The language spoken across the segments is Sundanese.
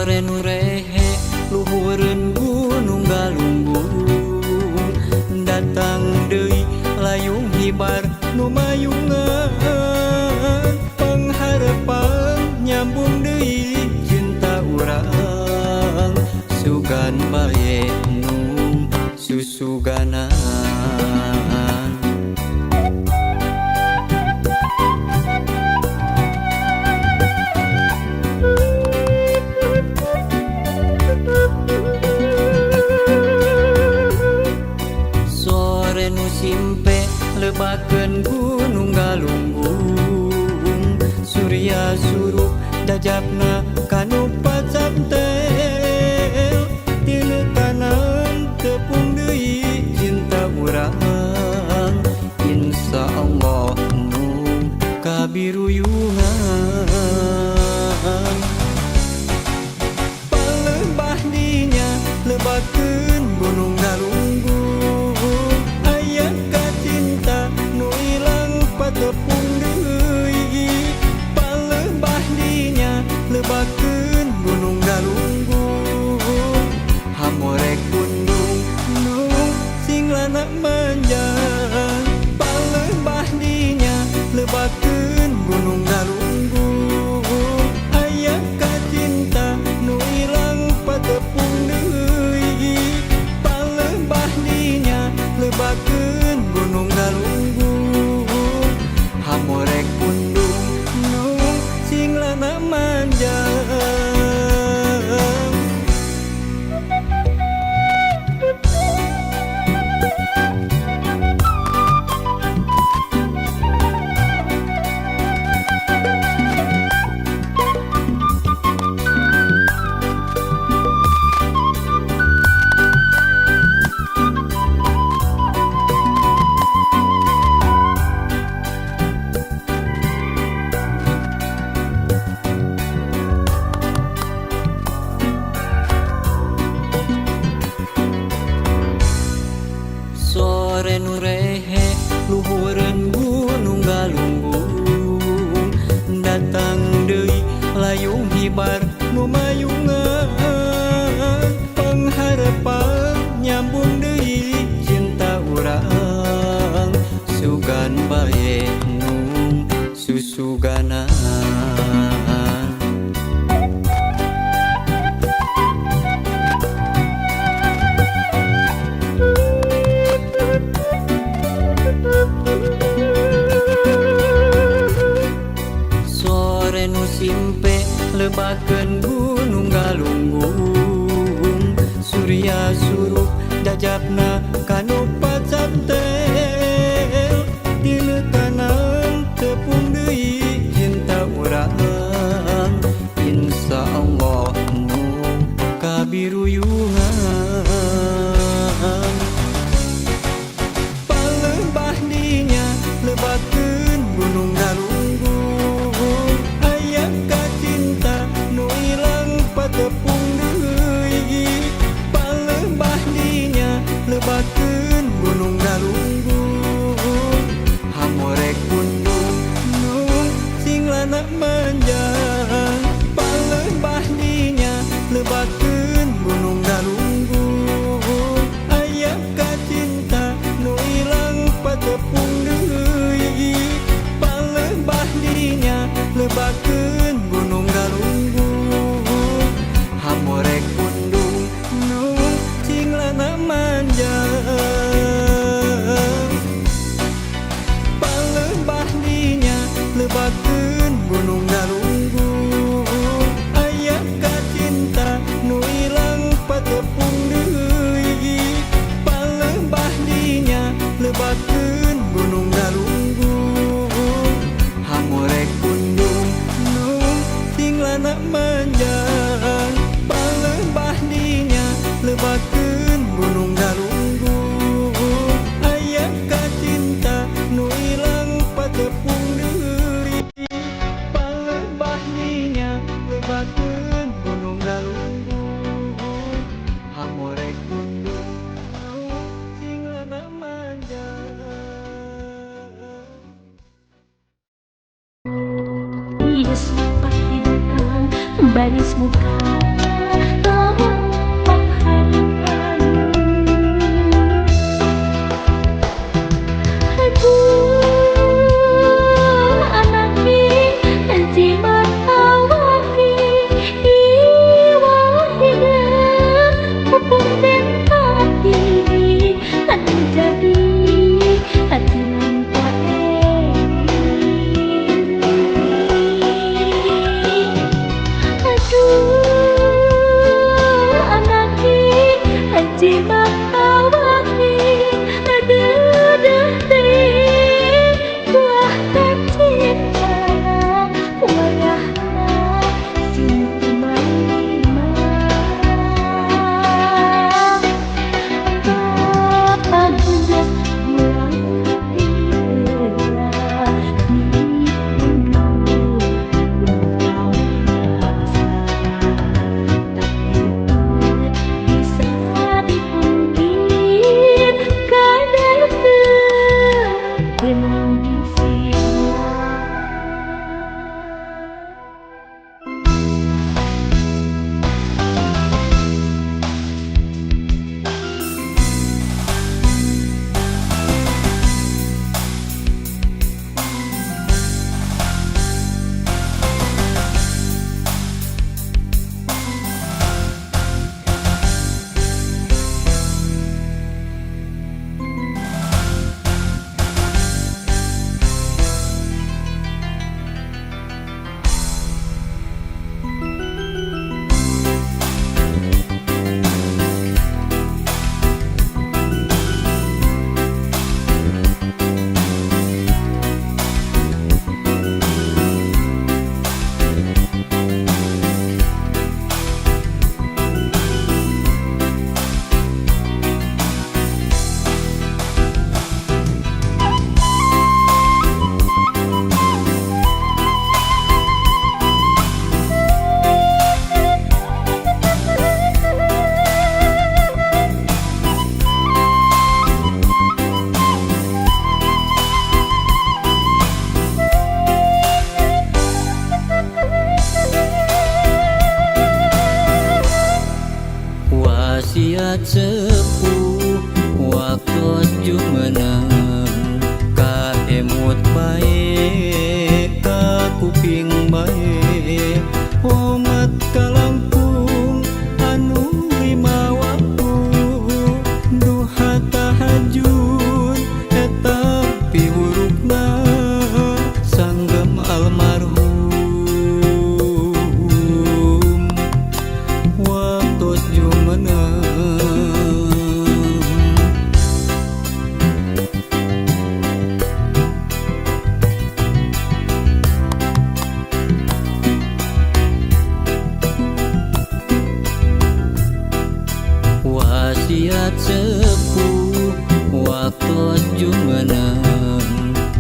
Sore nu rehe luhureun gunung galunggung, datang deui layung hibar nu mayungan. Pangharepan nyambung deui cinta urang, sugan bae nu susuganan. Sore nu simpe lebakeun gunung galunggung, surya surup dajapna kanu pacantel. Tina tanan tepung deui cinta urang, insya Allah nu kabiruyungan. Palembah dinya lebakeun gunung galunggung, aya kacinta nu ilang patepung deui. Palembah dinya lebakeun gunung galunggung, hamorek pundung nu sing lana manjang. Palembah dinya lebakeun gunung galunggung, aya kacinta nu ilang patepung deui. Palembah dinya lebakeun gunung galunggung, hamorek pundung nu sing lana manjang. Sore nu rehe luhureun gunung galunggung, datang deui layung hibar nu mayungan. Pangharepan nyambung deui cinta urang, sugan bae nu susuganan. Sore nu simpe lebakeun gunung galunggung, surya surup dajapna kanu pacantel. Tina tanan tepung deui cinta urang, insya Allah nu kabiruyungan. Palembah dinya lebakeun gunung galunggung, aya kacinta nu ilang patepung deui. Palembah dinya lebakeun gunung galunggung, hamorek pundung nu sing lana manjang. Palembah dinya lebakeun gunung galunggung, aya kacinta nu ilang patepung deui. Palembah dinya lebakeun gunung galunggung, hamorek pundung nu sing lana manjang. Palembah dinya lebakeun gunung galunggung, aya kacinta nu ilang patepung deui. Palembah dinya lebakeun gunung galunggung, hamorek pundung nu sing lana manjang. Palembah dinya lebakeun gunung galunggung, aya kacinta nu ilang patepung deui. Palembah dinya lebakeun gunung galunggung, hamorek pundung nu sing lana manjang. Yes, pasti datang baris muka. Wasiat sepuh waktu jumeneng ka emut bae ka kuping bae omat kalangkung anu lima waktu duha tahajud eta piwurukna sanggem almarhum waktu jumeneng. Wasiat sepuh waktu jumeneng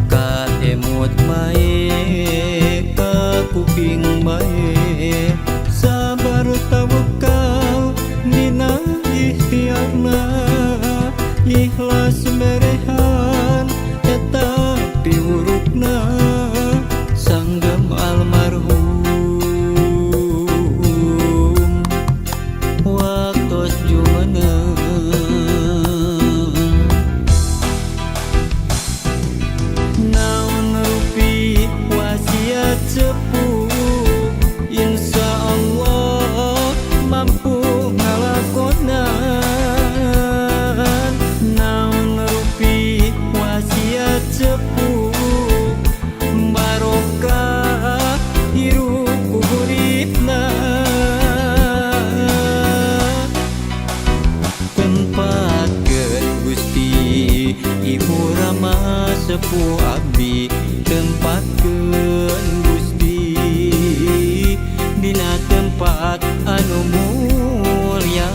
ka emut bae ka kuping bae sabar tawakal dina ikhtiarna ikhlas merehan eta piwurukna sanggem almarhum waktu jumeneng. Naon rupi wasiat sepuh insya Allah mampu ngalakonan. Naon rupi wasiat sepuh barokah hirup ku huripna. Tempatkeun Gusti Ibu Rama sepuh abdi tempatkeun Gusti dina tempat anu mulia.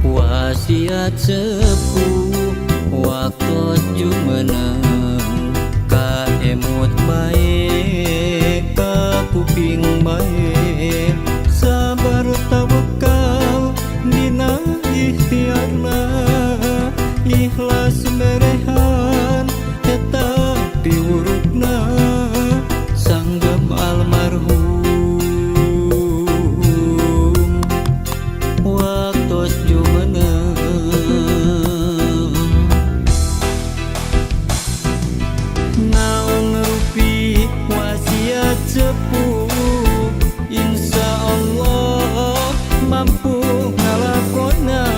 Wasiat sepuh waktu jumeneng ka emut bae ka kuping bae sabar tawakal dina ikhtiarna ikhlas merehan eta piwurukna sanggem almarhum waktu jumeneng. Naon rupi wasiat sepuh insya Allah mampu ngalakonan.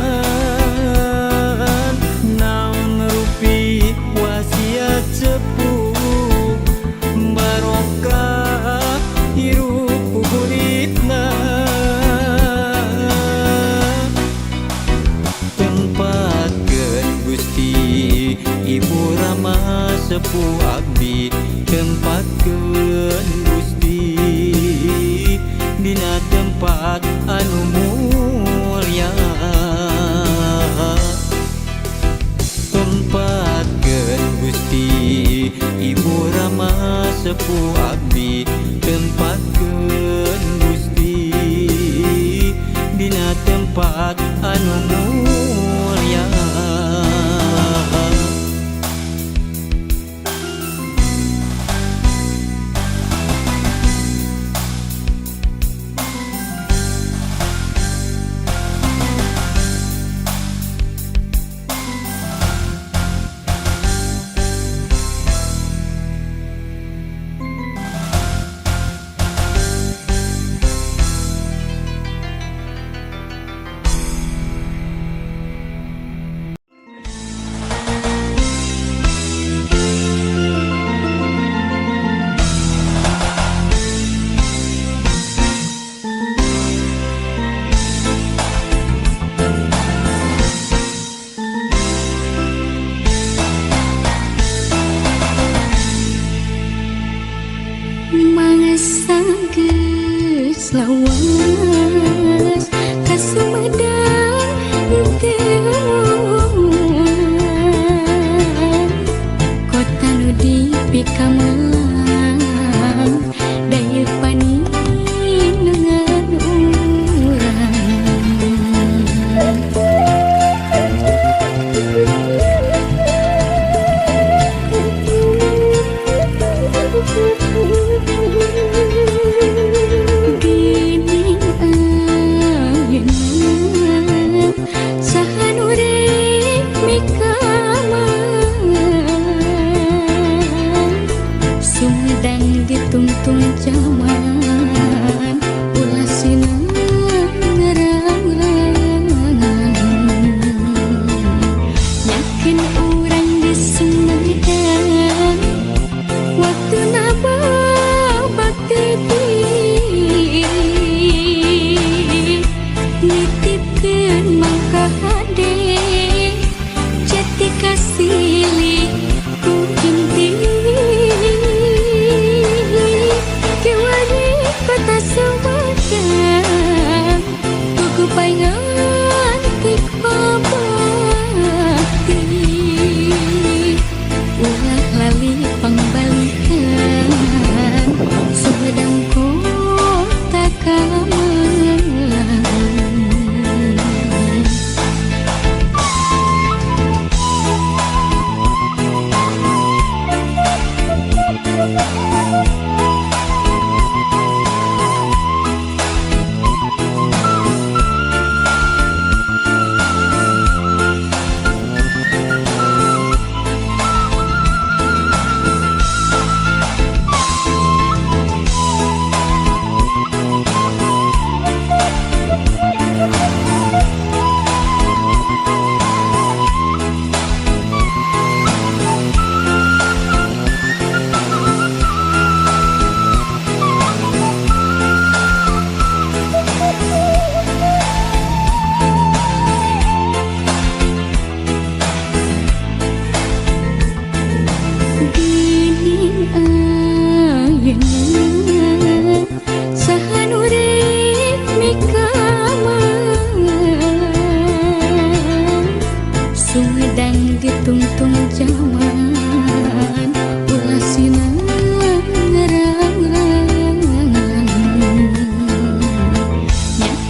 Naon rupi wasiat sepuh barokah hirup ku huripna. Tempatkeun Gusti Ibu Rama sepuh abdi tempatkeun Gusti dina tempat anu mulia. Tempatkeun Gusti Ibu Rama sepuh abdi tempatkeun Gusti dina tempat anu mulia.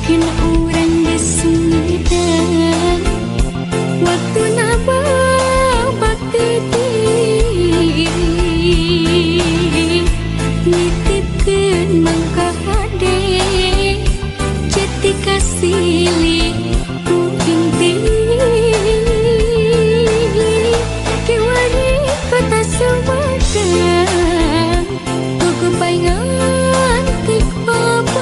Yakin urang geus sumedang waktuna babak teuing nitipkeun mangka hade cetik kasilih ku inti kiwari kota Sumedang gugupay ngantik babakti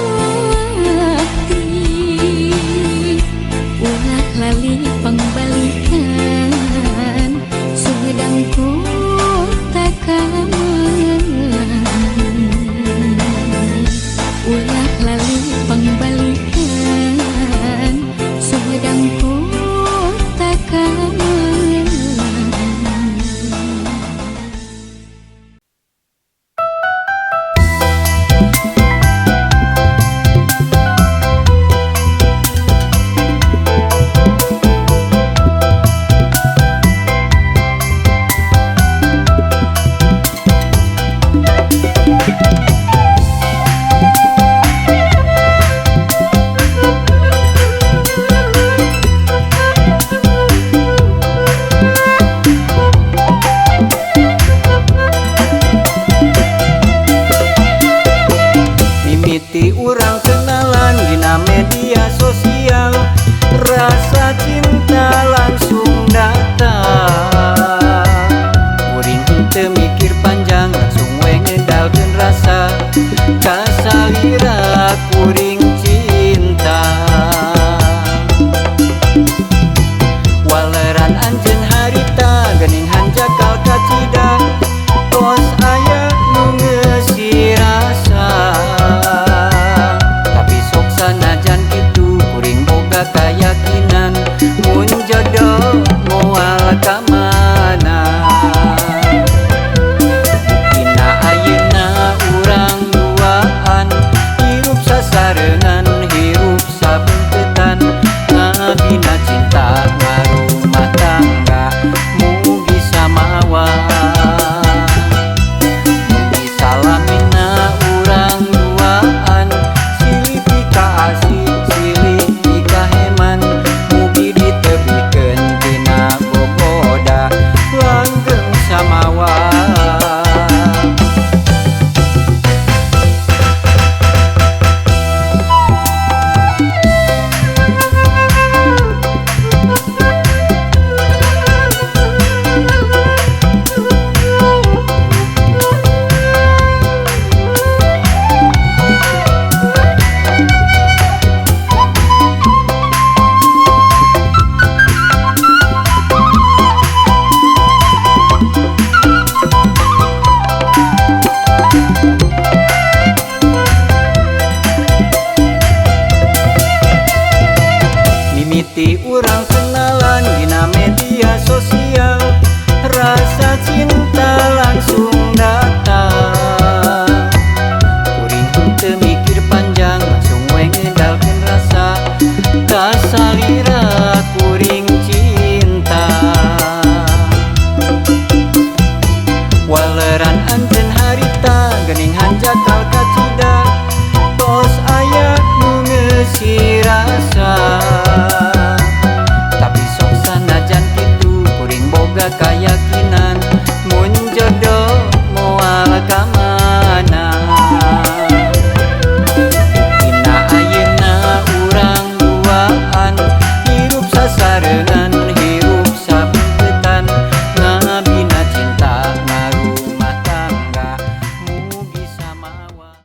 ulah lali pangbalikan Sumedang kota kamelang ulah lali pangbalikan Sumedang kota kamelang. Mimiti urang kenalan dina media sosial, rasa cinta langsung datang. Kuring henteu mikir panjang langsung we ngedalkeun rasa kasalira kuring cinta. Waleran anjeun harita geuning hanjakal kacida tos aya nu ngeusi rasa. Tapi sok sanajan kitu kuring boga kayakinan mun jodoh moal ka mana. Buktina ayeuna urang duaan hirup sasarengan hirup sabeungkeutan ngabina cinta ngarumah tangga mugi samawa. Mugi salamina urang duaan silih pikaasih silih pikaheman mugi ditebikeun tina gogoda langgeng samawa. Mimiti urang kenalan dina media sosial.